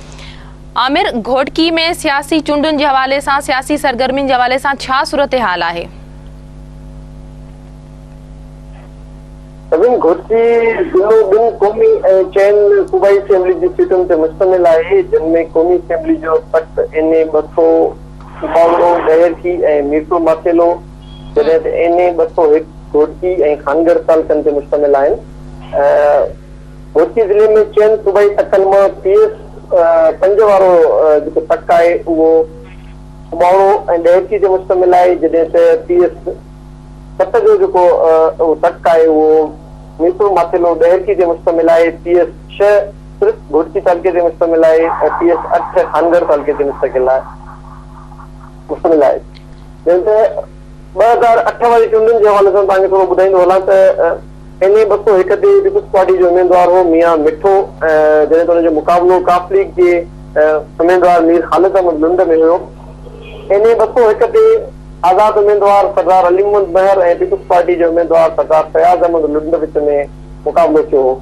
عامر گهوٽڪي ۾ سياسي چونڊن جي حوالي سان سياسي سرگرمين جي حوالي سان ڇا صورتحال آهي؟ سڀني گهوٽڪي ضلعو ٻن قومي ۽ چئن صوبائي اسيمبلي جي سيٽن تي مشتمل آهي، جن ۾ قومي اسيمبلي جو تخت اين اي 200 اوٻاوڙو، ڏهرڪي ۽ ميرپور ماٿيلو، جڏهن ته اين اي 201 گهوٽڪي ۽ خانڳڙهه تعلقن تي مشتمل آهن. گهوٽڪي ضلعي ۾ چئن صوبائي تڪن مان پي ايس پنج وارو جيڪو تڪ آهي اهو اوٻاوڙو ۽ ڏهرڪي تي مشتمل آهي، جڏهن ته پي ايس 7 جو جيڪو اهو تڪ آهي اهو ميرپور ماٿيلو ڏهرڪي تي مشتمل آهي، پي ايس 6 صرف گهوٽڪي تعلقي تي مشتمل آهي ۽ پي ايس 8 خانڳڙهه تعلقي تي مستقل آهي مشتمل آهي. جڏهن ته 2008 واري چونڊن جي حوالي سان توهان کي ٿورو ٻڌائيندو هلان ته اين اي 201 تي پيپلز پارٽي جو اميدوار هو ميان مٺو جڏهن ته ان جو مقابلو قاف ليگ جي اميدوار مير خالد احمد لنڊ ۾ هيو. اين اي 201 تي آزاد اميدوار سردار علي محمد مهر ۽ پيپلز پارٽي جي اميدوار سردار فياض احمد لنڊ وچ ۾ مقابلو ٿيو هو.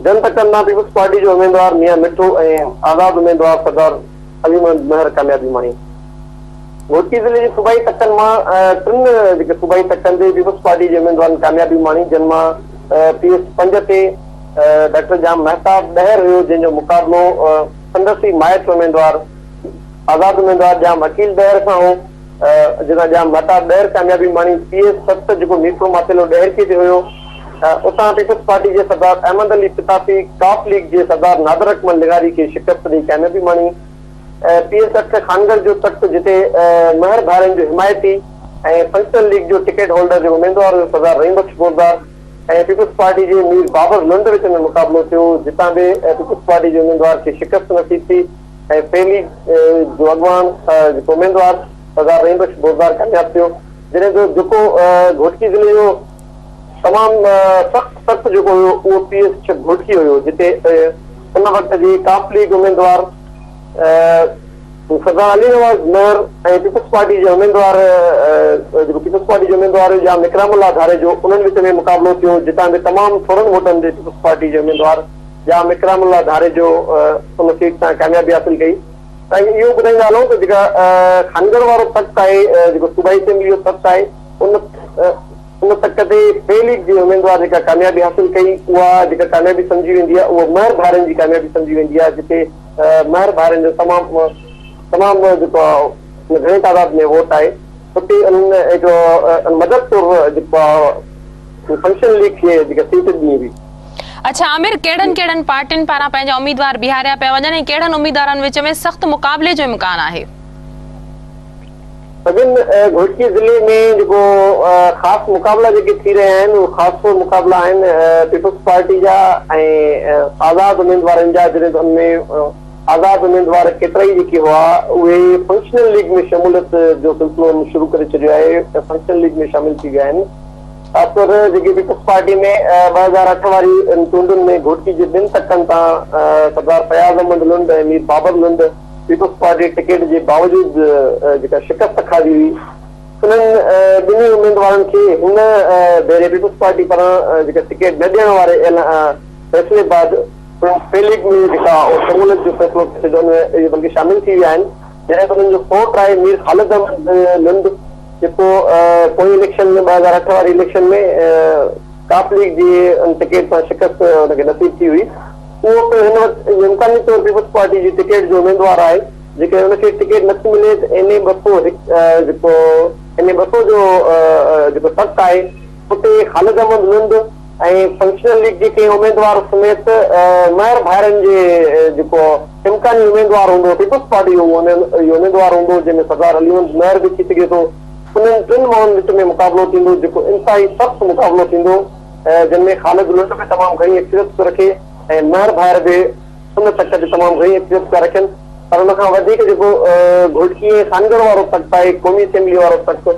جن تڪن مان پيپلز پارٽي جو اميدوار ميان مٺو ۽ آزاد اميدوار سردار علي محمد مهر ڪاميابي ماڻي. گهوٽڪي ضلعي جي صوبائي تڪن مان ٽن جيڪي صوبائي تڪن تي پيپلز پارٽي جي اميدوارن ڪاميابي ماڻي جن مان پي ايس پنج تي ڊاڪٽر ڄام مهتاب ڏهر هيو جنهن جو مقابلو سندس ئي مائٽ اميدوار آزاد اميدوار ڄام عقيل ڏهر سان هو جتان ڄام مهتاب ڏهر ڪاميابي ماڻي. پي ايس ست جيڪو ميرپور ماٿيلو ڏهرڪي تي هيو اتان پيپلز پارٽي جي سردار احمد علي پتافي ڪاف ليگ جي سردار نادر اڪمل لغاري کي شڪست ڏئي ڪاميابي ماڻي. پي ايس 8 خانڳڙهه جو تخت جتي مهر ڀائرن جو حمايتي ۽ فنڪشنل ليگ جو ٽڪيٽ هولڊر جيڪو اميدوار هيو سردار رحيم بخش بوزدار ۽ پيپلز پارٽي جي مير بابر لنڊ وچ ۾ مقابلو ٿيو جتان به پيپلز پارٽي جي اميدوار کي شڪست نصيب ٿي ۽ في ليگ جو اڳواڻ جيڪو اميدوار سردار رحيم بخش بوزدار ڪامياب ٿيو جڏهن ته جيڪو گهوٽڪي ضلعي جو تمام سخت سخت جيڪو هيو اهو پي ايس 6 گهوٽڪي هيو جتي ان وقت جي ڪاف ليگ اميدوار سردار علي نواز مهر ۽ پيپلز پارٽي جي اميدوار جيڪو پيپلز پارٽي جو اميدوار هيو ڄام اڪرام الله ڌاريجو انهن وچ ۾ مقابلو ٿيو جتان به تمام ٿورن ووٽن تي پيپلز پارٽي جي اميدوار ڄام اڪرام الله ڌاريجو ان سيٽ تان ڪاميابي حاصل ڪئي. ۽ اهو ٻڌائيندا هلون ته جيڪا خانڳڙهه وارو تخت آهي جيڪو صوبائي اسيمبلي جو تخت آهي ان ان تڪ تي پي ليگ جي اميدوار جيڪا ڪاميابي حاصل ڪئي اها جيڪا ڪاميابي سمجهي ويندي آهي اها مهر ڀائرن جي ڪاميابي سمجهي ويندي آهي جتي مهر ڀائرن جو تمام تمام جيڪو آهي گهڻي تعداد ۾ ووٽ آهي اتي انهن هڪڙو مدد طور جيڪو آهي فنڪشن ليگ کي جيڪا سيٽ ڏني هئي. اڇا عامر ڪهڙن ڪهڙن پارٽين پاران پنهنجا اميدوار بيهاريا پيا وڃن ۽ ڪهڙن اميدوارن وچ ۾ سخت مقابلي جو امڪان آهي؟ سگن گهوٽڪي ضلعي ۾ جيڪو خاص مقابلا جيڪي ٿي رهيا آهن اهي خاص طور مقابلا آهن پيپلز پارٽي جا ۽ آزاد اميدوارن جا جڏهن ته ان ۾ آزاد اميدوار ڪيترائي جيڪي هئا اهي فنڪشنل ليگ ۾ شموليت جو سلسلو انهن شروع ڪري ڇڏيو آهي فنڪشنل ليگ ۾ شامل ٿي ويا آهن خاص طور جيڪي پيپلز پارٽي ۾ 2008 واري چونڊن ۾ گهوٽڪي جي ٻن تڪن تان Sardar Fayaz Ahmed Lund ۽ Mir Babar Lund peoples party ticket جي باوجود جيڪا شڪست کاڌي هئي انهن ٻنهي اميدوارن کي هن ڀيري پيپلز پارٽي پاران جيڪا ٽڪيٽ نه ڏيڻ واري فيصلي بعد انهن في ليگ ۾ جيڪا شموليت جو فيصلو ٿيو ان ۾ اهي بلڪه شامل ٿي ويا آهن جڏهن ته انهن جو سوٽ آهي مير خالد احمد لنڊ جيڪو پوئين اليڪشن ۾ 2008 واري اليڪشن ۾ ڪاف ليگ جي ان ٽڪيٽ تان شڪست ان کي نصيب ٿي هئي اهو پڻ هن وقت امڪاني طور پيپلز پارٽي جي ٽڪيٽ جو اميدوار آهي، جيڪڏهن ان کي ٽڪيٽ نٿي ملي ته اين اي 201 جيڪو اين اي 200 جو جيڪو تخت آهي اتي خالد احمد لنڊ ۽ فنڪشنل ليگ جي ڪنهن اميدوار سميت مهر ڀائرن جي جيڪو امڪاني اميدوار هوندو پيپلز پارٽي جو اهو اميدوار هوندو جنهن ۾ سردار علي محمد مهر به ٿي سگهي ٿو انهن ٽن ماڻهن وچ ۾ مقابلو ٿيندو جيڪو انتهائي سخت مقابلو ٿيندو. جن ۾ خالد لنڊ به تمام گهڻي اڪثريت پيو رکي ۽ مهر ڀائر به ان تڪ تي تمام گهڻي اڪثريت پيا رکن پر ان کان وڌيڪ جيڪو گهوٽڪي ۽ خانڳڙهه وارو تڪ آهي قومي اسيمبلي وارو تڪ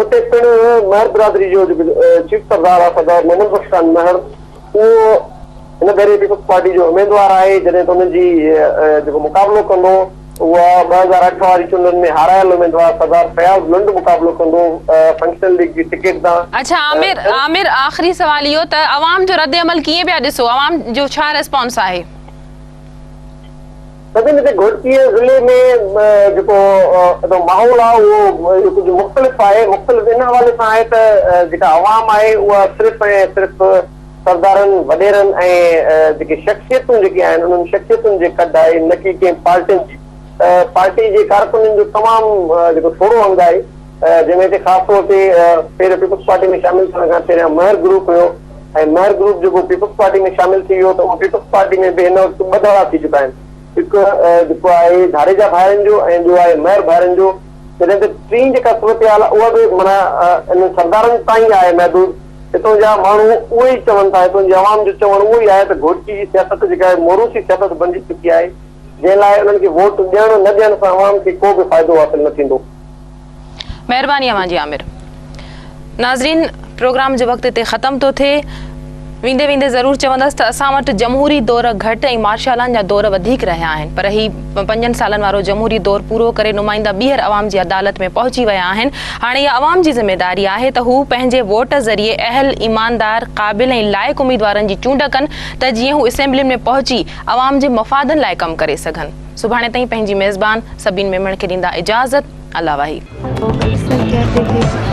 اتي پڻ مهر برادري جو جيڪو چيف سردار آهي سردار محمد بخش خان مهر اهو هن ڀيري پيپلز پارٽي جو اميدوار آهي جڏهن ته ان جي جيڪو مقابلو ڪندو اها 2008 واري چونڊن ۾ هارايل اميدوار سردار فياض لنڊ مقابلو ڪندو فنڪشنل ليگ جي ٽڪيٽ تان. اڇا عامر عامر آخري سوال اهو ته عوام جو رد عمل ڪيئن پيا ڏسو عوام جو ڇا ريسپانس آهي؟ سڀني هتي گهوٽڪي ضلعي ۾ جيڪو هتو ماحول آهي اهو ڪجهه مختلف آهي مختلف ان حوالي سان آهي ته جيڪا عوام آهي اها صرف ۽ صرف سردارن، وڏيرن ۽ جيڪي شخصيتون جيڪي آهن انهن شخصيتن جي ڪڍ آهي نه ڪي ڪنهن پارٽين جي. پارٽي جي ڪارڪنن جو تمام جيڪو ٿورو انگ آهي جنهن ۾ هتي خاص طور تي پهريون پيپلز پارٽي ۾ شامل ٿيڻ کان پهريان مهر گروپ هيو ۽ مهر گروپ جيڪو پيپلز پارٽي ۾ شامل ٿي ويو ته اهو پيپلز پارٽي ۾ به هن وقت ٻه ڌڙا ٿي چڪا آهن هڪ جيڪو آهي ڌاريجا ڀائرن جو ۽ ٻيو آهي مهر ڀائرن جو جڏهن ته ٽين جيڪا صورتحال آهي اها به معنيٰ انهن سردارن تائين آهي محدود. هتون جا ماڻهو اهو ئي چون ٿا، هتون جي عوام جو چوڻ اهو ئي آهي ته گهوٽڪي جي سياست جيڪا آهي موروثي سياست بڻجي چڪي آهي، جنهن لاء انهن کي ووٽ ڏيڻ نه ڏيڻ سان عوام کي ڪو به فائدو حاصل نه ٿيندو. مهرباني اوهان جي عامر. ناظرين پروگرام جو وقت هتي ختم ٿو ٿئي. ويندي ويندي ضرور چوندس ته اسان وٽ جمهوري دور گهٽ ۽ مارشالن جا دور وڌيڪ رهيا آهن پر هي پنجن سالن وارو جمهوري دور پورو ڪري نمائندا ٻيهر عوام جي عدالت ۾ پهچي ويا آهن هاڻي اها عوام جي ذميواري آهي ته هو پنهنجي ووٽ ذريعي اهل، ايماندار، قابل ۽ لائق اميدوارن جي چونڊ ڪن ته جيئن هو اسيمبلين ۾ پهچي عوام جي مفادن لاء ڪم ڪري سگهن. سڀاڻي تائين پنهنجي ميزبان سبين ميمڻ کي ڏيندا اجازت. الله واهي. लोग अक्सर कहते थे।